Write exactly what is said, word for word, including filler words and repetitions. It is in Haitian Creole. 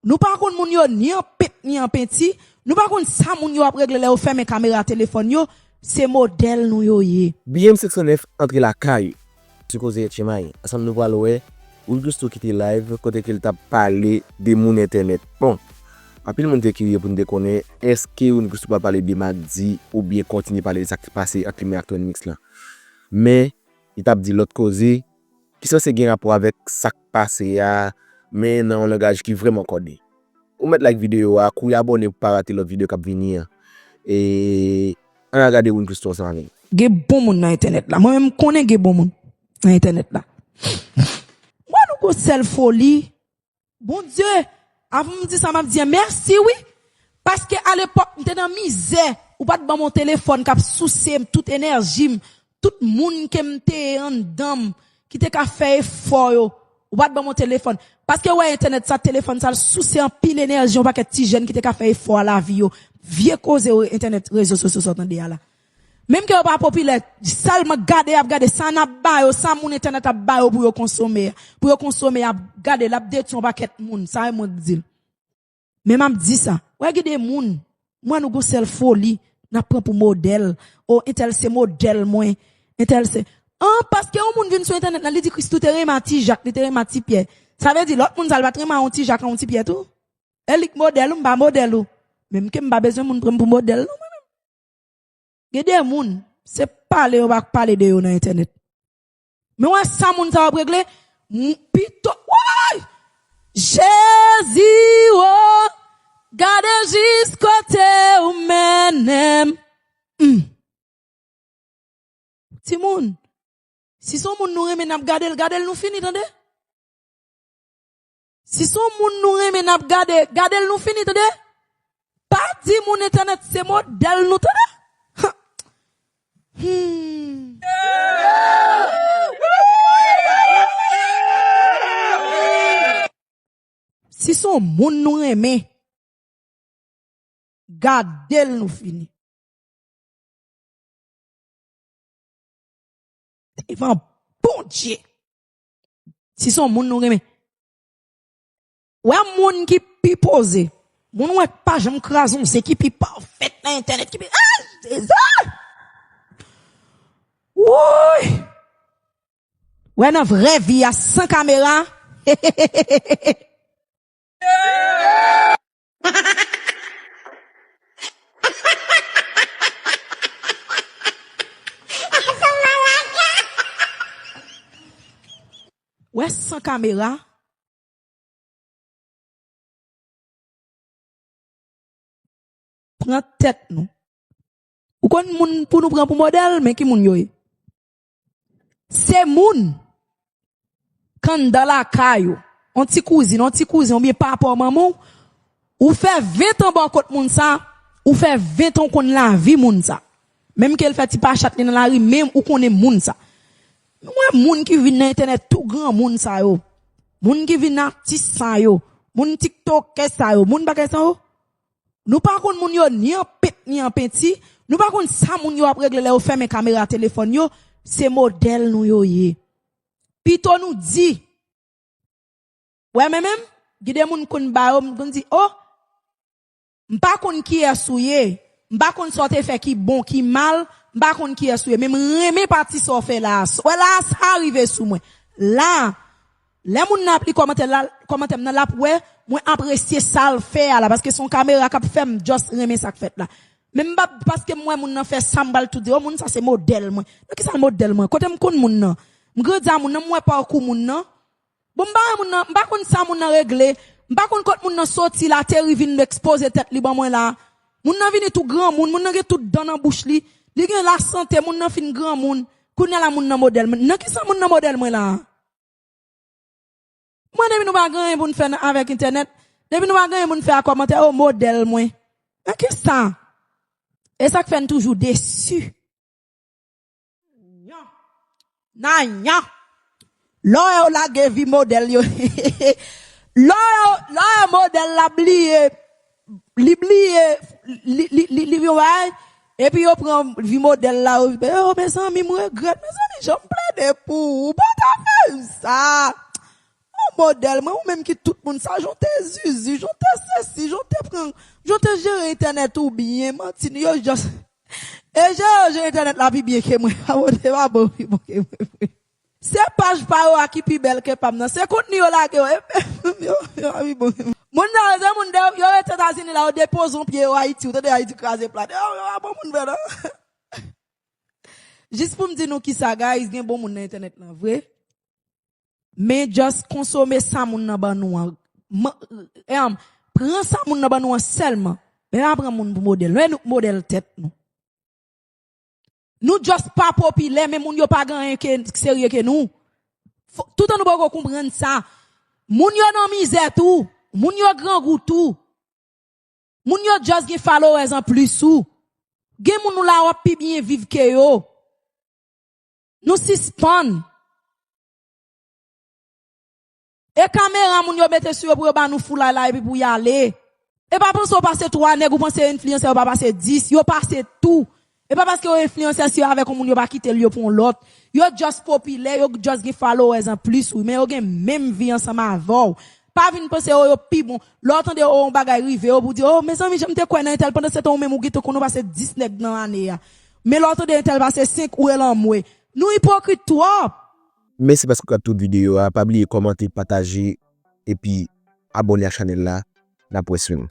Nou pa konn moun yo ni an pent ni an penti. Nou pa konn sa moun yo ap regle lè yo fèmen kamera telefòn yo. Se modèl nou yo ye. B M senk san nèf antre lakay ou. Ti koze etchemay. Ansanm nou pral wè Will Christo kite live kote ke l t ap pale de moun entènèt. Bon, anpil moun te kirye pou n te konnen èske Will Christo pral pale de Mack-D oubyen kontinye pale de sa k pase ant li menm ak Tony Mix lan. Men, li t ap di lòt koze ki sanse gen rapò avèk sa k pase a, men nan yon langaj ki vrèman kòde. Ou mèt like videyo a, kouri abòne pou pa rate lòt videyo k ap vini an. E ann al gade Will Christo ansanm avè m. Gen bon moun nan entènèt la. Mwen menm, m konnen gen bon moun nan entènèt la. Mwen, nou gon sèl foli. Bondye, avan m di sa, m ap di mèsi, wi. Paske alepòk, m te nan mizè. Ou pa t ban m yon telefòn k ap souse m, tout enèji m, tout moun ke m te ye anndan m, ki te ka fè efò yo. Ou pa t ban m yon telefòn. Paske w wè entènèt sa, telefòn sa, l souse anpil enèji yon pakèt ti jèn ki te ka fè efò a lavi yo. Vye koze yo, entènèt, rezo sosyo sa w tande a la. Menm ke yo pa popilè, sèlman gade y ap gade sa n ap ba yo, sa moun entènèt ap ba yo pou yo konsome. Pou yo konsome, y ap gade, l ap detwi yon pakèt moun. Sa e mwen k di l. Men m ap di sa. Wè, gen de moun, mwen nou gon sèl foli, n ap pran pou modèl. O, entèl se modèl mwen. Entèl se. An, paske yon moun vin sou entènèt la, li di Christo te renmen a Ti Jak, li te renmen a Ti Pyè. Sa vle di lòt moun sa, l pa t renmen a yon Ti Jak, a yon Ti Pyè tou? E li k modèl ou, m pa modèl ou. Menm ke m pa bezwen moun pran m pou modèl, non, mwen menm. Gen de moun, se pale yo pa pale de yo nan entènèt. Men wè sa moun sa yo ap regle, m-, pito, woy! Jezi, o, gade jis kote ou mennen m. Hmm. Timoun, si se yon moun nou renmen, n ap gade l, gade l nou fini, tande? Si se yon moun nou renmen, n ap gade, gade l nou fini, tande? Pa di moun entènèt se modèl nou, tande? Hmm. Si se yon moun nou renmen, gade l nou fini. Devan Bondye. Si se yon moun nou renmen. Wè moun ki pi poze. Moun wè k pa janm kraze yon zen ki pi pafèt nan entènèt ki pi. Ah, Jezi! Woy! Wè nan vrè vi a san kamera. Wè san kamera. Pran tèt nou. Ou konn moun pou nou pran pou modèl, men ki moun yo ye? Se moun k anndan lakay ou, yon ti kouzin, yon ti kouzen, oubyen papa w, manman w, ou fè ven tan bò kot moun sa, ou fè ven tan w konn lavi moun sa. Menm ke l fè ti pachat li nan lari, men ou konnen moun sa. Mwen, moun ki vin nan entènèt, tou granmoun sa yo, moun ki vin atis sa yo, moun tiktokè sa yo, moun bagay sa yo, nou pa konn moun yo ni an pent ni an penti, nou pa konn sa moun yo ap regle lè yo fèmen kamera telefòn yo, se modèl nou yo ye. Pito nou di, wè men menm, gen de moun konn ba yo, m konn di, o, m pa konn kiyès ou ye, m pa konn sa w te fè ki bon, ki mal, m pa konn kiyès ou ye, men m renmen pati sa w fè la a. Wè la a, sa rive sou mwen. La a, lè moun nan ap li kòmantè la, kòmantè m nan, l ap wè, mwen apresye sa l fè a la, paske se yon kamera k ap fè m just renmen sa k fèt la. Men m pa, paske m wè moun nan fè sa, m pral tou di, o, moun sa se modèl mwen. Nan kisa l modèl mwen? Kote m konn moun nan? M grandi a moun nan, m wè pakou moun nan. Bon, m pa wè moun nan, m pa konn sa moun nan regle. M pa konn kot moun nan soti, l ateri vin ekspoze tèt li ban mwen la. Moun nan vini tou granmoun, moun nan gen tout dan nan bouch li. Li gen lasante, moun nan fin granmoun. Kounye a la moun nan modèl mwen. Nan kisa moun nan modèl mwen la? Mwen, depi nou pa gen anyen pou n fè nan, avèk entènèt, depi nou pa gen anyen pou n fè a kòmantè, o, modèl mwen. Nan kisa? E sa k fè n toujou desi. Nan nyan. Lè yo lage vi modèl yo. Lè yo, lè yo modèl la bliye, li bliye, li, li, li, li vin wè, epi yo pran vi modèl la, yo, yo, mezanmi, m regrèt, mezanmi, jan m plede pou ou, ou pa ta fè m sa. Modèl mwen, ou menm ki tout moun sa, jan w te zizi, jan w te sesi, jan w te pran, jan w te jere entènèt ou byen, manti, yo just. E jere, jere entènèt la pi byen ke mwen. Abone pa bon, pi bon ke mwen vre. Se paj pa yo a ki pi bèl ke pa m nan. Se kontni yo lage yo. E, yo, yo pa pi bon ke mwen. Moun nan, se moun de, yo ret Etazini la, yo depoze yon pye yo Ayiti, ou tande Ayiti kraze plat. Yo, yo pa bon moun vre non. Jis pou m di nou kisa, guys, gen bon moun nan entènèt lan vre. Men just konsome sa moun nan ban nou an. Man- em, pran sa moun nan ban nou an sèlman. Men pa pran moun pou modèl. Men nou modèl tèt nou. Nou just pa popilè, men moun yo pa gen anyen ke serye ke nou. Fò- Toutan nou poko konprann sa. Moun yo nan mizè tou. Moun yo grangou tou. Moun yo just gen followers an plis ou. Gen moun nou la w ap pi byen viv ke yo. Nou sispann. E kamera moun yo mete sou yo pou yo ba nou foulay la epi pou y ale. E pa panse w pase twa nèg, ou panse enfliyansè yo pa pase dis, yo pase tou. E pa paske yo enfliyansè si yo avèk yon moun yo pa kite l yo pou yon lòt. Yo just popilè, yo just gen followers an plis wi, men yo gen menm vi ansanm avè w. Pa vin panse yo, yo pi bon. Lè w tande yo, yon bagay rive yo pou di, oh, mezanmi, jan m te kwè nan entèl, pandan se tan ou menm ou gentan konn ou pase dis nèg nan ane a. Men lè w tande entèl pase senk, ou rele anmwe. Nou ipokrit twòp. Mèsi paske w gade tout videyo a. Pa bliye kòmante, pataje, epi abone ak chanèl la. N ap wè sou nou.